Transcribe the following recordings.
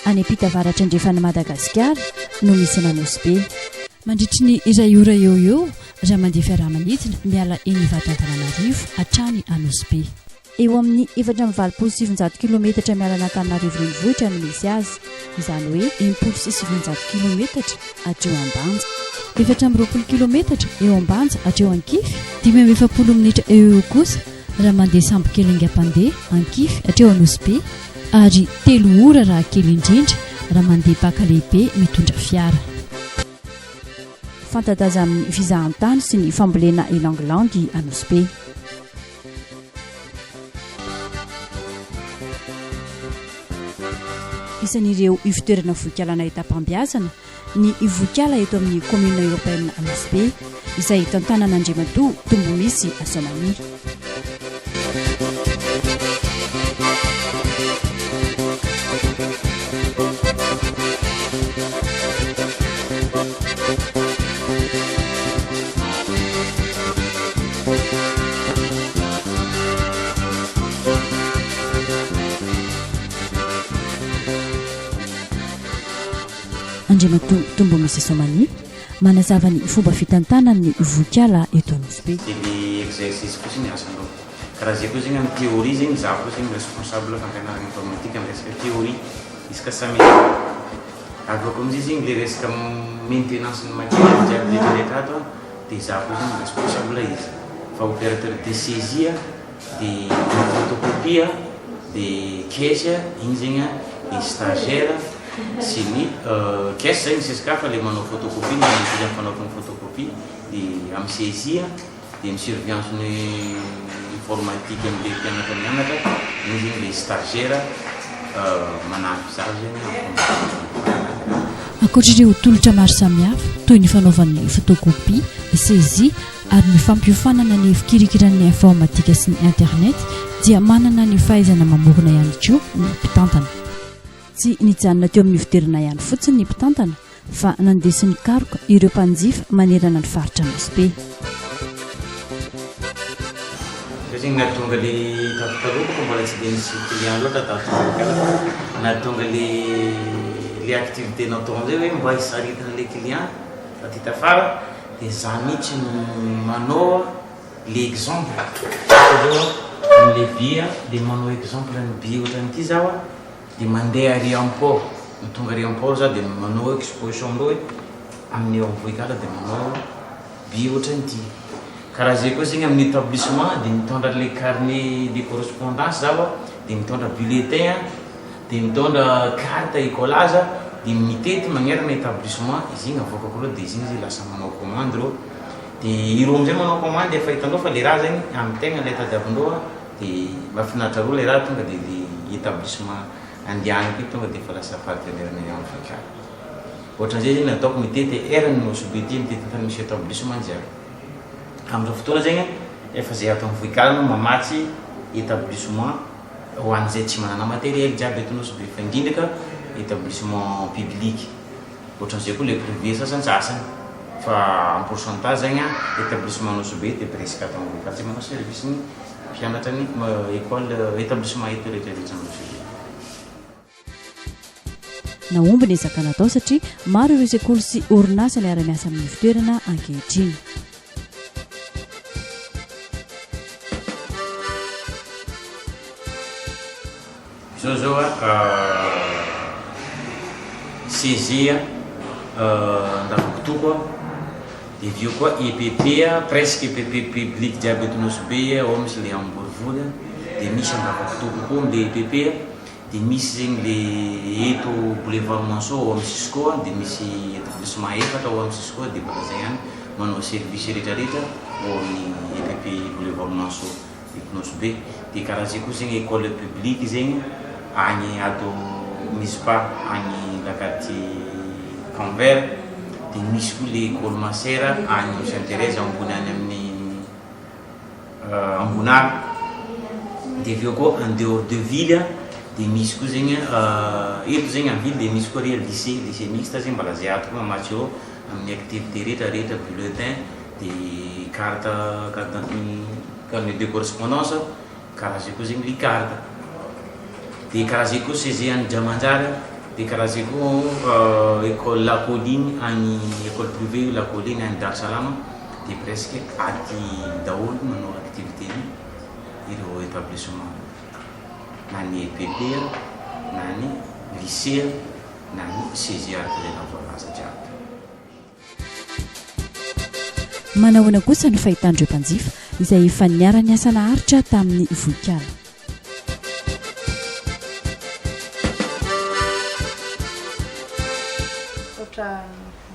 Any ampita avaratra andrefan'i Madagasikara no misy an'Anosibe. Mandritry ny iray ora eo ho eo raha mandeha fiaramanidina miala eny Ivato Antananarivo hatrany Anosibe. Eo amin'ny 984 kilometatra miala an'Antananarivo renivohitra no misy azy, izany hoe 960 kilometatra hatreo Ambanja. 24 kilometatra eo Ambanja hatreo Ankify, 45 minitra eo ho eo kosa raha mandeha sambo kely haingam-pandeha Ankify hatreo Anosibe ary telo ora raha kely indrindra raha mandeha baka lehibe mitondra fiara. Fanta-daza amin'ny fizahantany sy ny fambolena ylang-ylang Anosibe. Isan'ireo ivotoerana vohikala nahitam-pambiazana ny vohikala eto amin'ny commune urbaine Anosibe izay tantanan'Andriamatoa Tombomisy Asomani. Andriamatoa Tombomisy Somani manazava ny fomba fitantanany ny vohikala eto Anosibe. Dia le exercice fotsiny asanao. Ka raha zay koa zegny amin'ny théorie zegny za koa zegny responsable fampianarana informatique amin'ny resaka théorie isaka samy avy eo koa amizay zegny le resaka maintenance ny matériel jiaby retraretra ato an dia za koa zegny responsable izy fa opérateur de saisie de photocopie de caisse igny zegny an ny stagiaire sy ny caisse zegny CSK fa le manao photocopie ny ankizy amin'ny fanaovana photocopie de amin'ny saisie de ny surveillance ny informatique amle mpianatra mianatra igny zegny le stagiaire manampy za zegny amin'ny Ankoatra ireo tolotra maro samihafa toy ny fanaovan'ny photocopie, saisie ary ny fampiofanana ny fikirikiran'ny informatika sy ny internet dia manana ny fahaizana mamorona ihany koa ny mpitantana. Tsy nijanona teo amin'ny fitoerana ihany fotsiny ny mpitantana fa nandeha sy nikaroka ireo mpanjifa manerana ny faritra Nosy Be. Zay zegny nahatonga le tato taloha bôka mbola tsy de nisy client loatra tato Vohikala fa nahatonga le le activité natao amizay hoe mba hisaritana le client taty tafara de za mihitsy no manao le exemple ohatra zao amle billet de manao exemple ny billet ohatran'ity zaho a de mandeha ary am-port tonga ary am-port za de manao exposition amindreo hoe amin'ny eo Vohikala de manao billet ohatran'ity karaha zay koa zegny amin'ny établissement de mitondra le carnet de correspondance zaho a de mitondra bulletin a de mitondra carte écolage de mitety magnerana établissement izy igny avoakako reo de izy igny zay lasa manao commande reo de ireo amizay manao commande efa hitandreo fa le raha zegny amy tegna le tadiavindreo a de mahafinaritra reo le raha tonga de le établissement andehanako io tonga de efa lasa partenaire nay amin'ny Vohikala ohatran'izay zegny nataoko mitety eran'ny Nosy Be ty mitety tany misy établissement jiaby amin'izao fotoana zegny efa zay ato amin'ny Vohikala no mamatsy établissement ho an'izay tsy manana matériel jiaby eto Nosy Be fa indrindra ka établissement public ohatran'izay koa le privé sasantsasany fa en pourcentage zegny a établissement Nosy Be de presque ato amin'ny Vohikala tsy manao service ny mpianatra ny école établissement eto rehetrarehetra Nosy Be. Nahomby ny ezaka natao satria maro ireo sekoly sy orinasa miara-miasa amin'ny fitoerana ankehitriny. Izao zao a CG a Andavakotoko a de avy eo koa EPP a presque EPP public jiaby eto Nosy Be ao misy le Amborivory a de misy Andavakotoko koa amle EPP a de misy zegny le eto boulevard Mansoa ao amin'ny Cisco a de misy établissement efatra ao amin'ny Cisco de mbola zay ihany manao service rehetrarehetra ao amin'ny EPP boulevard Mansoa eto Nosy Be de karaha zay koa zegny école publique zegny agny ato Mizpa agny la quartier Camp-Vert de misy koa le école Masera agny Sainte Thérèse ambony agny amin'ny Ambonary de avy eo koa en dehors de ville de misy koa zegny eto zegny en ville de misy koa ry lycée lycée mixte zegny mbola zay ato koa mamatsy eo amin'ny activité rehetrarehetra bulletin de carte carte carnet de correspondance karaha zay koa zegny le carte de karaha zay koa CG any Dramanjary. Dia karaha zay koa école La Colline agny, école privée io La Colline agny Dar Salam dia presque aty daholo manao activité ny ireo établissement ireo, na ny EPP na ny lycée na ny CG araka ilay voalaza jiaby. Manahoana kosa ny fahitan'ireo mpanjifa izay efa niara-niasa naharitra tamin'ny vohikala? Misaotra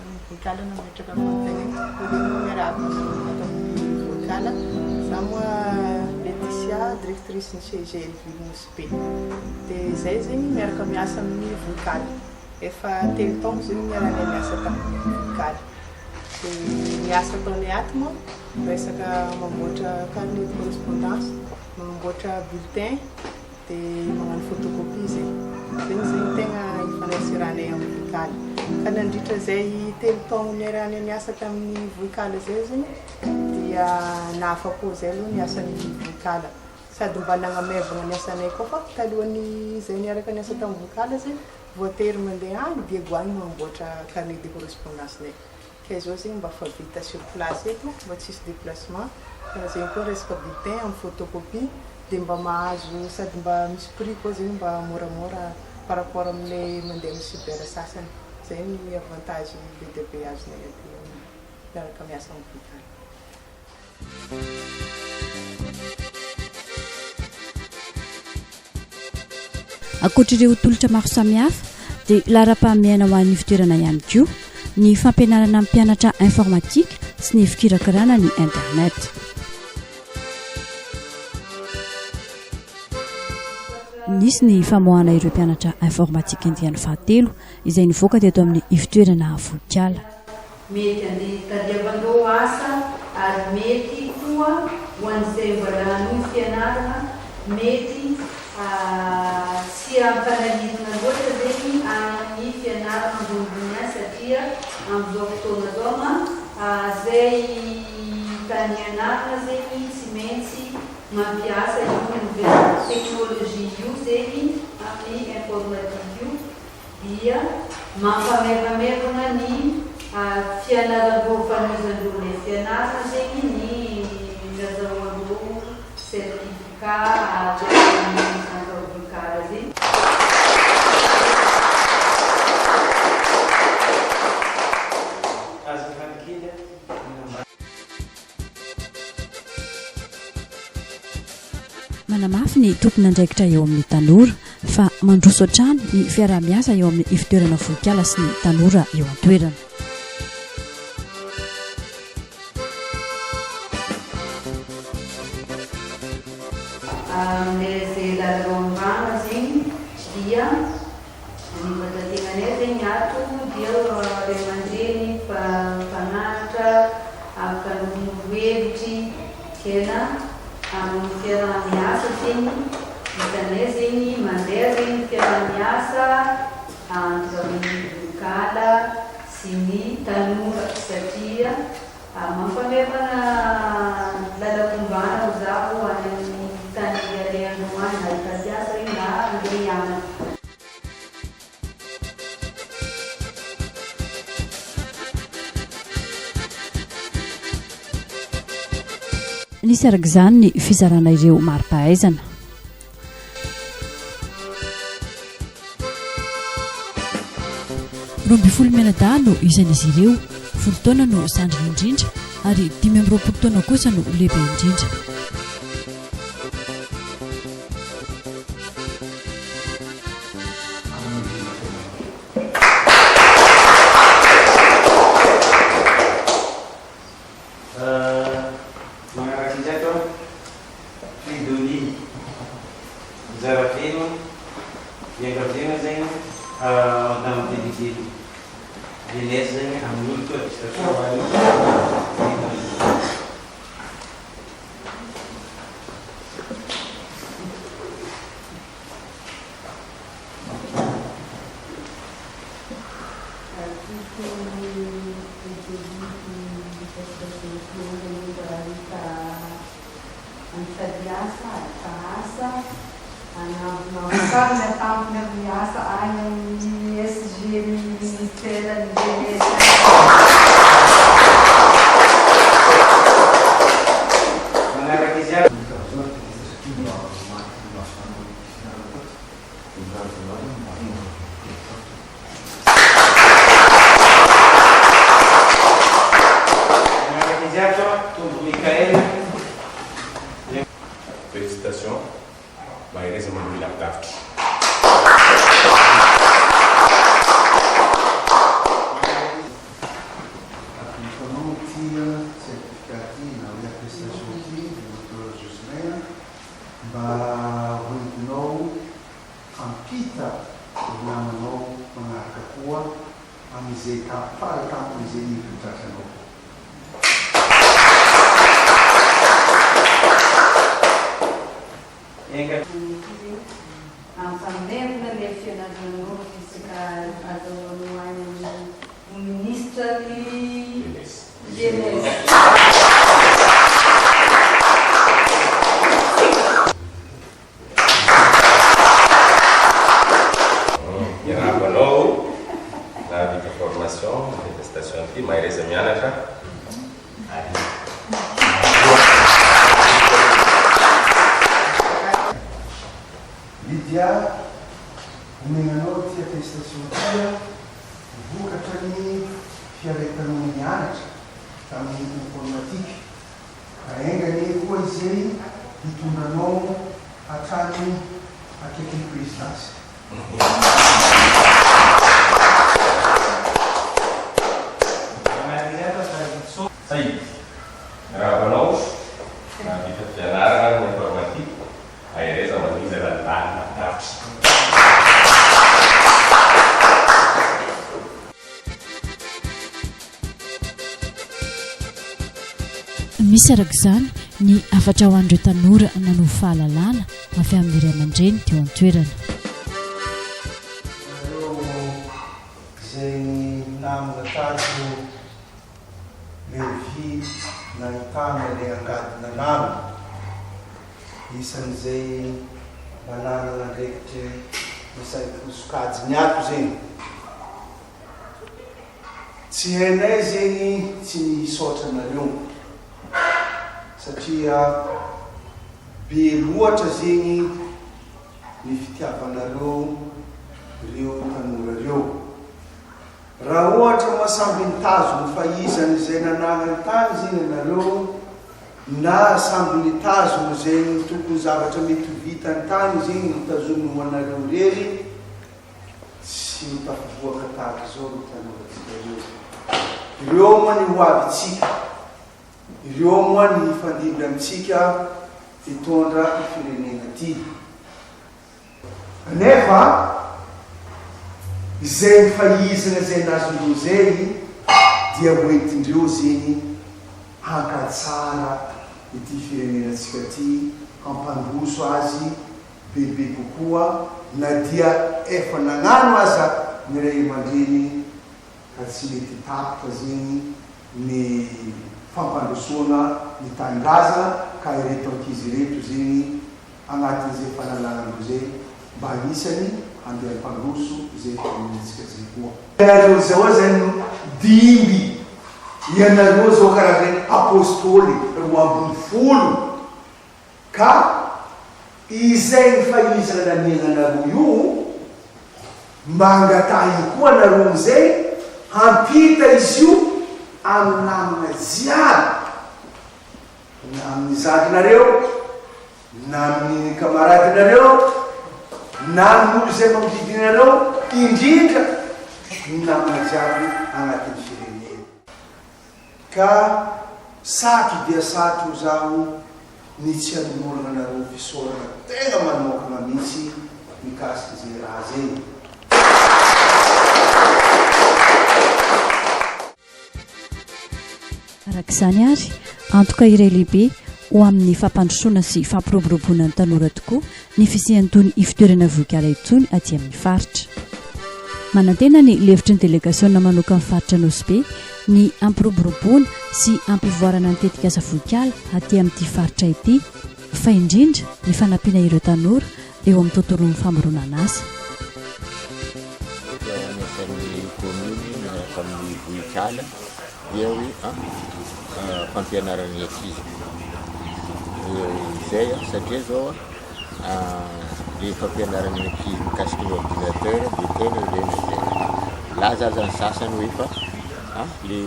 ny vohikala nametraka fanontaniana. Voalohany moa miarahaba anareo ato amin'ny vohikala. Izaho moa Laetitia, directrice ny CEG Hellville Nosy Be. Dia izay zegny miaraka miasa amin'ny vohikala. Efa telo taogno zegny niarahanay niasa tamin'ny vohikala. Dia ny asa ataonay ato moa resaka mamboatra carnet de correspondance, mamboatra bulletin dia magnano photocopie zegny. Zegny zegny tegna ifaneraseranay amin'ny vohikala. Ka nandritra izay telo taogno niarahanay niasa tamin'ny vohikala zay zegny dia nahafa-po zay aloha ny asan'ny vohikala. Sady mba nagnamaivagna ny asanay koa fa talohan'ny zay niaraka niasa tamin'ny vohikala zegny voatery mandeha any Diego any mamboatra carnet de correspondance-nay. Kay zao zegny mba fa vita sur place eto mba tsisy déplacement, karaha zegny koa resaka bulletin amin'ny photocopie de mba mahazo sady mba misy prix koa zegny mba moramora par rapport amle mandeha amin'ny cyber sasany, zay ny avantage be dia be azonay aty miaraka miasa amin'ny vohikala. Ankoatra ireo tolotra maro samihafa dia laharam-pahamehana ho an'ny fitoerana ihany koa ny fampianarana ny mpianatra informatika sy ny fikirakirana ny internet. Nisy ny famoahana ireo mpianatra informatika andiany fahatelo izay nivoaka teto amin'ny ivotoerana Vohikala. Mety andeha hitadiavan-dreo asa ary mety koa ho an'izay mbola hanohy fianarana, mety tsy hampanahirana loatra zegny any amin'ny fianarana ambonimbony any satria amin'izao fotoana zao ma zay tany ianarana zegny tsy maintsy mampiasa io nouvelle technologie io zegny amin'ny informatique io. dia mampamaivamaivana ny fianaran-dreo fanohizan-dreo ilay fianarana zegny ny nazahoan-dreo certificat avy amin'ny centre vocal zegny. Azafady kely a. Manamafy ny tompon'andraikitra eo amin'ny tanora fa mandroso hatrany ny fiaraha-miasa eo amin'ny ivotoerana Vohikala sy ny tanora eo an-toerana. Amin'ilay izay lalana ombana zegny dia Ny vatatenanay zegny ato dia ray aman-dreny mpananatra afaka manoro hevitry tena amin'ny fiaraha-miasa zegny hitanay zegny mandeha zegny ny fiaraha-miasa entre ny vohikala sy ny tanora satria mampamevana lalam-pombana ho zaho any amin'ny tany alehanao any na hitady asa io na andeha hianatra. Nisy araka izany ny fizarana ireo mari-pahaizana. 12 mianadahy no isan'izy ireo, 10 taona no zandriny indrindra ary 25 taona kosa no lehibe indrindra. Magnaraka indray ato an, Fridolin, Zarafeno, iangaviagna zegny Madame déléguée jeunesse zegny hanolotra attestation ho an'i Fridolin. Ministeran'ny Jeunesse. Manaraka izy aby. Manaraka izy aby zao Tombo Mickaël. Félicitations, mahereza manohy lavidavitra. Atolotra anao ity certificat ity na hoe attestation ity Docteur Jocelyn mba hoentinao hampita ny namanao manaraka koa amin'izay fara tampon'izay mety ho tratranao koa. Enga. Ampamerina le fianarana isaka azahoanao any amin'ny minisitra ny jeunesse. Miarahaba anao nahavita formation attestation ity, mahereza mianatra ary Lydia, omena anao ity attestation ity vokatra ny fiaretanao nianatra tamin'ny informatique. Ka enga anie koa izay hitondra anao hatrany akaikin'ny présidence. Saïd, miarahaba anao nahavita fianarana ny informatique, mahereza manohizana ny lalina lavitra. Misy araka izany ny hafatra ho an'ireo tanora nanovo fahalalana avy amin'ny ray aman-dreny teo an-toerana. Nareo izay namana tato le vy nahitana ilay angady nanala, isan'izay mba nanana andraikitry ny sokajiny ato zegny. Tsy hainay zegny tsy ny hisaotra anareo satria be loatra zegny ny fitiavanareo reo tanora reo. Raha ohatra moa samby nitazogno fahizany izay nanagnany tany zegny anareo na samby nitazogno zegny tokony zavatra mety ho vitany tany zegny notazominy ho anareo irery, Tsy ho tafivoaka tahaka izao ireo tanorantsika ireo. Ireo moa ny ho avintsika. Ireo moa ny hifandimby amintsika hitondra ity firenena ity. Kanefa, izay fahizana izay nazondreo izay dia ho entindreo zegny hankatsara ity firenenantsika ity, hampandroso azy bebe kokoa na dia efa nagnano aza ny ray aman-dreny ka tsy mety tapitra zegny ny fampandrosoana ny tanindrazana ka ireto ankizy ireto zegny agnatin'izay fahalalana-ndreo zay mba agnisany handeha hampandroso izay firenentsika zay koa. Ianareo zao zany no dimby, ianareo zao karaha zay apostoly 12. Ka izay fahizana niainanareo io, mba angatahiny koa nareo amizay hampita izy io amin'ny namana jiaby, na amin'ny zandrinareo, na amin'ny kamaradinareo, na amin'ny olo izay magnodidina anareo, indrindra ny namana jiaby agnatin'ny firenena. Ka satry dia satry ho zaho ny tsy hanolorana anareo fisaorana tegna manokagna mihitsy mikasika izay raha zay. Araka izany ary, antoka iray lehibe ho amin'ny fampandrosoana sy fampiroboroboana ny tanora tokoa ny fisian'itony ivotoerana vohikala itony aty amin'ny faritra. Manantena ny lefitry ny delegasiona manokan'ny faritra Nosy Be ny hampiroboroboana sy hampivoarana ny tetikasa vohikala aty amin'ity faritra ity fa indrindra ny fanampiana ireo tanora eo amin'ny tontolon'ny famoronan'asa. fiaraha-miasan'ny commune miaraka amin'ny vohikala dia hoe fampianarana ny ankizy. Izay satria zao le fampianarana ny ankizy mikasika ny ordinateur dia tena ilaina izay. Milaza aza ny sasany hoe fa le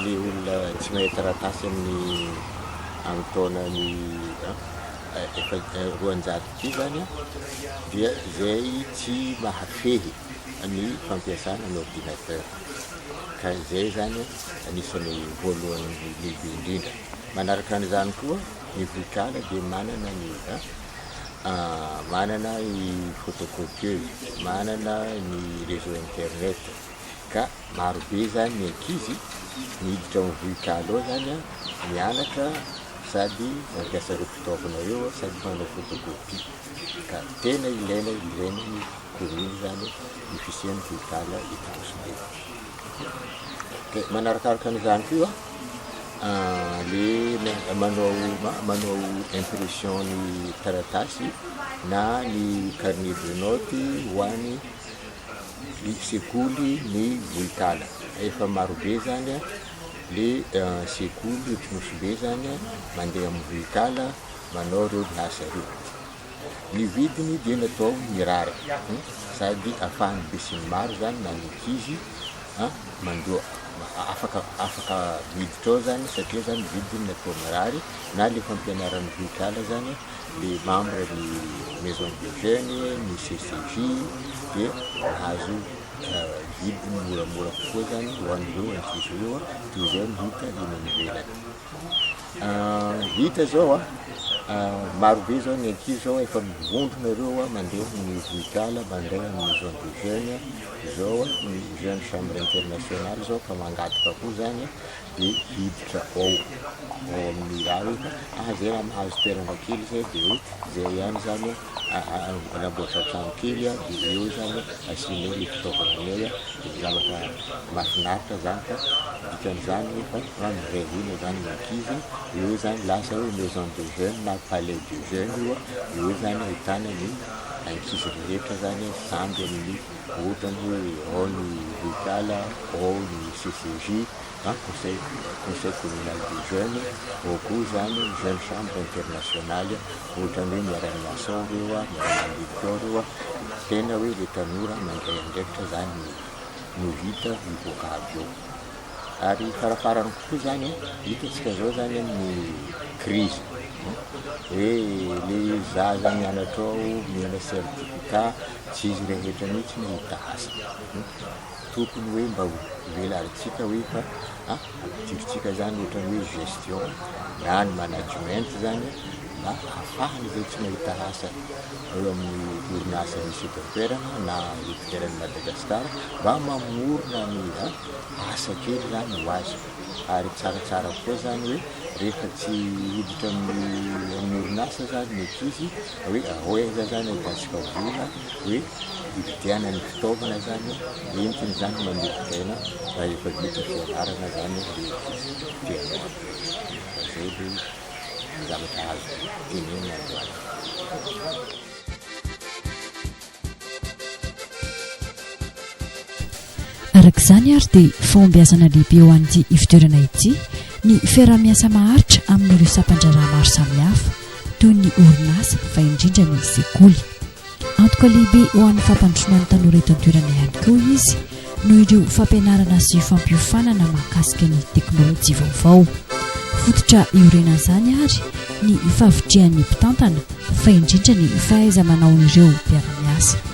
le olona tsy mahay taratasy amin'ny amin'ny taonany efa 200 ity zany dia izay tsy mahafehy ny fampiasana ny ordinateur. Ka izay zany anisan'ny voalohany lehibe indrindra. Manaraka an'izany koa ny vohikala dia manana ny manana ny photocopieuse, manana ny réseau internet ka maro be zany ny ankizy miditra ao amin'ny vohikala ao zany mianatra sady mampiasa ireo fitaovana ireo sady manao photocopie ka tena ilaina ilaina ny commune zany ny fisian'ny vohikala eto Nosy Be. De manarakaraka an'izany koa le manao manao impression ny taratasy na ny carnet de note ho an'ny sekoly ny vohikala. Efa marobe zany le sekoly eto Nosy Be zany mandeha amin'ny vohikala manao reo asa reo. Ny vidiny dia natao mirary sady afahan'ny besinimaro zany na ny ankizy mandoa afaka afaka miditra ao zany satria zany vidiny natao mirary na le fampianaran'ny vohikala zany le membre ny maison de jeune ny CCJ dia mahazo vidiny moramora kokoa zany ho an'ireo ankizy ireo toy izay ny hita eny ivelany. Hita zao a, maro be zao ny ankizy zao efa mivondrona ireo a, mandeha amin'ny vohikala, mandeha amin'ny maison de jeune, zao a ny jeune chambre internationale zao fa mangataka koa zany de hiditra ao, ao amin'ny raha hoe fa ah zay raha mahazo toerana kely zay de hoe zay ihany zany Manamboatra trano kely aho dia eo zany asianay le fitaovana anay dia zavatra mahafinaritra zany fa dikan'izany nefa fa miray hina zany ny ankizy, eo zany lasa hoe maison de jeune na palais de jeune io, eo zany ahitana ny ankizy rehetra zany samby amin'ny ohatrany hoe ao ny Vohikala, ao ny CCJ. na conseil conseil communal des jeunes, ao koa izany jeune chambre internationale, ohatran'ny hoe miara-miasa ao ireo a, miara-mandinika ao ireo a, tena hoe le tanora mandray andraikitra zany no no hita mivoaka avy eo. Ary farafarany kokoa zany a, hitantsika zao zany amin'ny crise hoe le zaza mianatra ao omena certificat, tsy izy rehetra mihitsy no hahita asa. Tokony hoe mba ho velarintsika hoe fa ampidirintsika zany ohatran'ny hoe gestion na ny management zany mba ahafahana izay tsy mahita asa eo amin'ny orinasa misy eto an-toerana na eto eran'i Madagasikara mba mamorona ny asa kely zany ho azy ary tsaratsara koa zany hoe rehefa tsy hiditra amin'ny amin'ny orinasa zany ny ankizy hoe aiza zany ahitantsika vola hoe hividianana ny fitaovana zany entiny zany mamerin-tena raha efa vita fianarana zany le ankizy te hanao fa zay le zavatra azo tenenina androany. Araka izany ary dia fahombiazana lehibe ho an'ity ivotoerana ity ny fiaraha-miasa maharitra amin'ireo sampan-draharaha maro samihafa toy ny orinasa fa indrindra ny sekoly. Antoka lehibe ho an'ny fampandrosoana ny tanora eto an-toerana ihany koa izy noho ireo fampianarana sy fampiofanana mahakasika ny teknolojia vaovao. Fototra iorenan'izany ary ny fahavitrihan'ny mpitantana fa indrindra ny fahaiza-manaon'ireo mpiara-miasa.